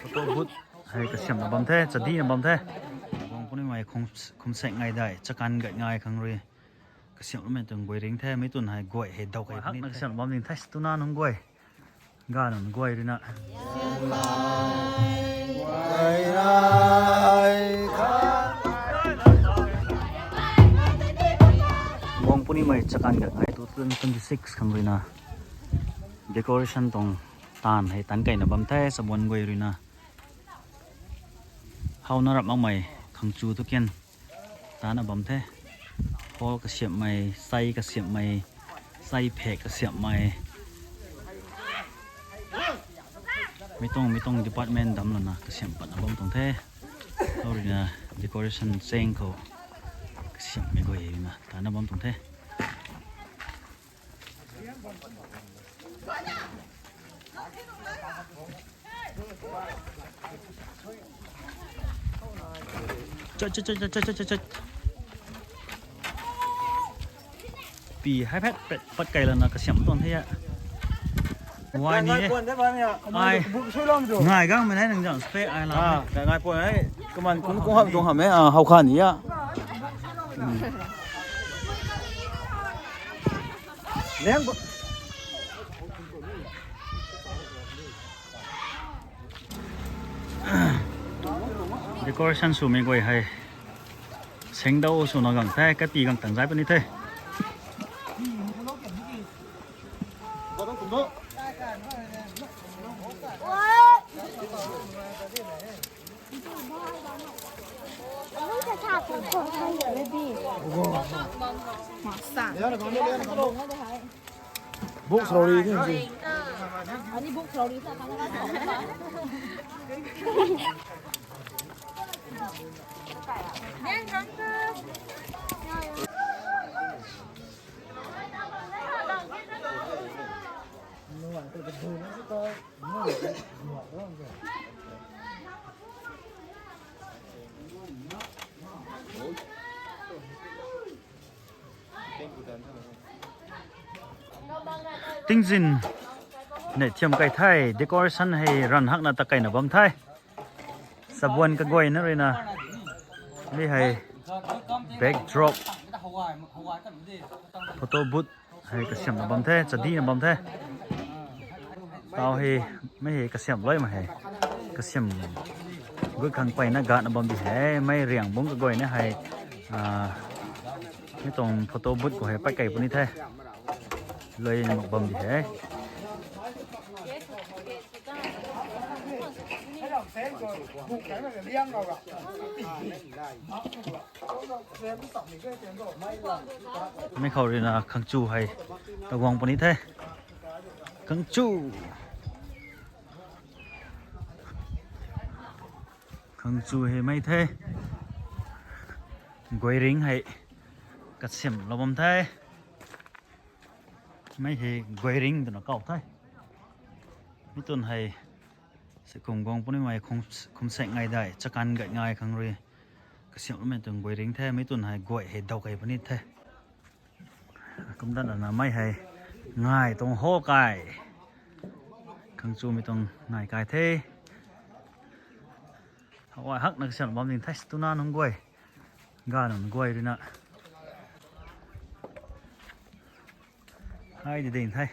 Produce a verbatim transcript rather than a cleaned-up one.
Photo booth hei kasiamna bam the, chadihna bam the. Guang punimei khum, khum sek ngai dai, chakan gat ngai khang rui kasiamloumei tuang guay ring the, mi tun hei guay hei dau kai hakna kasiamna bam ding the, tuna nunc guay. Ga nunc guay ruina. Guang punimei chakan gat ngai two thousand twenty-six khang ruina. Decoration tuang taanv hei tan kaina bam the, chabuan guay ruina. Howna rap makmei khang chu tu kian tana bam the. Hall kasiamhmei, sai kasiamhmei, sai phek kasiamhmei. Mi tuang, mi tuang department dam lana kasiamh patna bam tuang the. Hou ruina decoration cheng khou kasiamhmei guay ruina tana bam tuang the. Chat, chat, chat. Pi hai phet, phet, pat kai lana kasiamh tuang the a. Wai ni. Ngai puan de ba ni a. Ai. Buk sui lam jo. Ngai gang mei nai nang jang spray ai la. Ah, ngai, ngai puan ai. Kaman kun kung ham tuang ham e. Ah, hau kha ni a. Hmm. Leng bu- Decoration swmei guay hei sengdau swna gang the, kapi gang tan zai puni the. Buk sorry ni. Ani buk sorry sa kang na. Tingzin nei thiam kai the, decoration hei ran hakna ta kaina bam the. Sabuan kaguayna ruina. Mi hei backdrop. Photo booth. Hei kasiamna bam the, chadihna bam the. Tau hei, mei hei kasiamh loi ma hei. Kasiamh gut khang peyna gatna bam di hei, mei riang bung kaguayna hei. Ah, mi tuang photo booth khou hei pat kai puni the. Loi mak bam di hei. Mi khou ruina khang chu hei ta guang puni the. Khang chu. Khang chu hei mei the. Guay ring hei kasiamhlou bam the. Mei hei guay ring twna kau the. Mi tun hei, se kum guang punimei khum, khum sek ngai dai, chakan gat ngai khang rui. Kasiamhloumei tuang guay ring the, mi tun hei guay hei dau kai puni the. Kum dat lana mei hei ngai tuang ho kai. Khang chu mi tuang ngai kai the. Hawai hakna kasiamh bam ding the, tuna nunc guay. Ga nunc guay ruina. Hai di ding the.